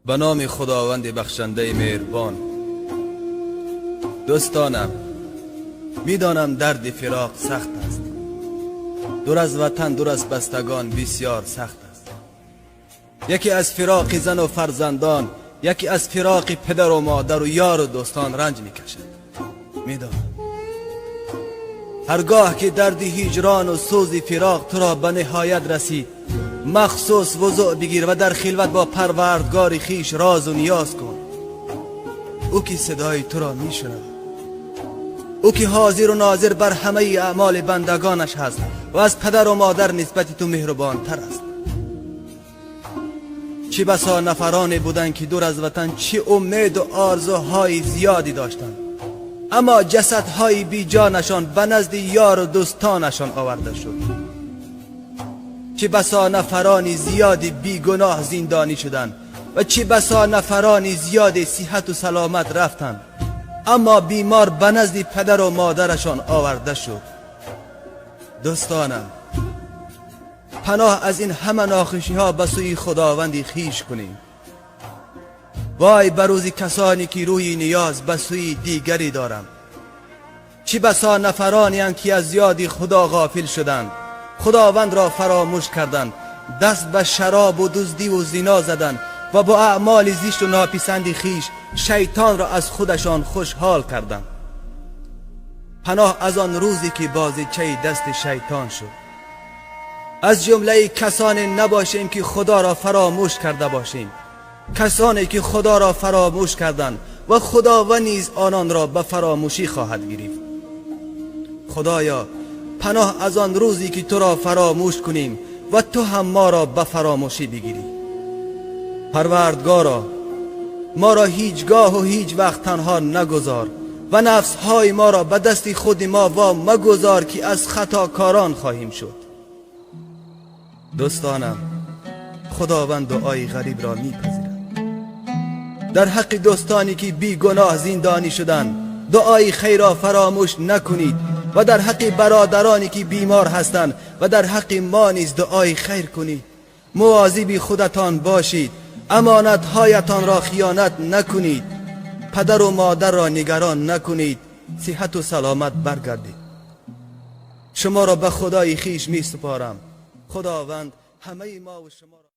Ба номи Худованди бахшандаи меҳрбон. Дӯстонам, медонам, дарди фироқ сахт аст. Дур аз ватан, дур аз бастагон бисёр сахт аст. Яке аз фироқи зану фарзандон, яке аз фироқи падару модару ёру дӯстон ранҷ мекашад. Медонам, ҳаргоҳ ки дарди ҳиҷрону сӯзи фироқ туро ба ниҳоят расид, махсус вузӯъ бигир ва дар хилват бо Парвардгори хиш розу ниёз кун. Ӯ ки садои туро мешунавад, ӯ ки ҳозиру нозир бар ҳамаи аъмоли бандагонаш ҳаст ва аз падару модар нисбати ту меҳрубонтар аст. Чӣ басо нафароне буданд, ки дур аз ватан чӣ умеду орзуҳои зиёде доштанд, аммо ҷасадҳои беҷонашон ба назди ёру дӯстонашон оварда шуд. Чӣ басо нафарони зиёди бигуноҳ зиндонӣ шуданд ва чӣ басо нафарони зиёде сиҳату саломат рафтанд, аммо бемор ба назди падару модарашон оварда шуд. Дӯстонам, паноҳ аз ин ҳама нохушиҳо ба сӯи Худованди хиш кунем. Вой ба рӯзи касоне ки рӯи ниёз ба сӯи дигаре доранд. Чӣ басо нафаронеанд, ки аз ёди Худо ғофил шуданд, Худовандро фаромӯш карданд, даст ба шаробу дуздиву зино заданд ва бо аъмоли зишту нописанди хиш шайтонро аз худашон хушҳол карданд. Паноҳ аз он рӯзе ки бозичаи дасти шайтон шуд. Аз ҷумлаи касоне набошем, ки Худоро фаромӯш карда бошем. Касоне ки Худоро фаромӯш карданд ва Худованд низ ононро ба фаромӯшӣ хоҳад гирифт. Худоё, паноҳ аз он рӯзе ки туро фаромӯш кунем ва ту ҳам моро ба фаромӯшӣ бигирӣ. Парвардгоро, моро ҳеҷ гоҳу ҳеҷ вақт танҳо нагузор ва нафсҳои моро ба дасти худи мо ва магузор, ки аз хатокорон хоҳем шуд. Дӯстонам, Худованд дуои ғарибро мепазирад. Дар ҳаққи дӯстоне ки бигуноҳ зиндонӣ шуданд, дуои хайрро фаромӯш накунед ва дар ҳаққи бародароне ки бемор ҳастанд ва дар ҳаққи мо низ дуои хайр кунед. Мувозиби худатон бошед, амонатҳоятонро хиёнат накунед, падару модарро нигарон накунед. Сиҳату саломат баргардед. Шуморо ба Худои хиш месупорам. Худованд ҳамаи мову шуморо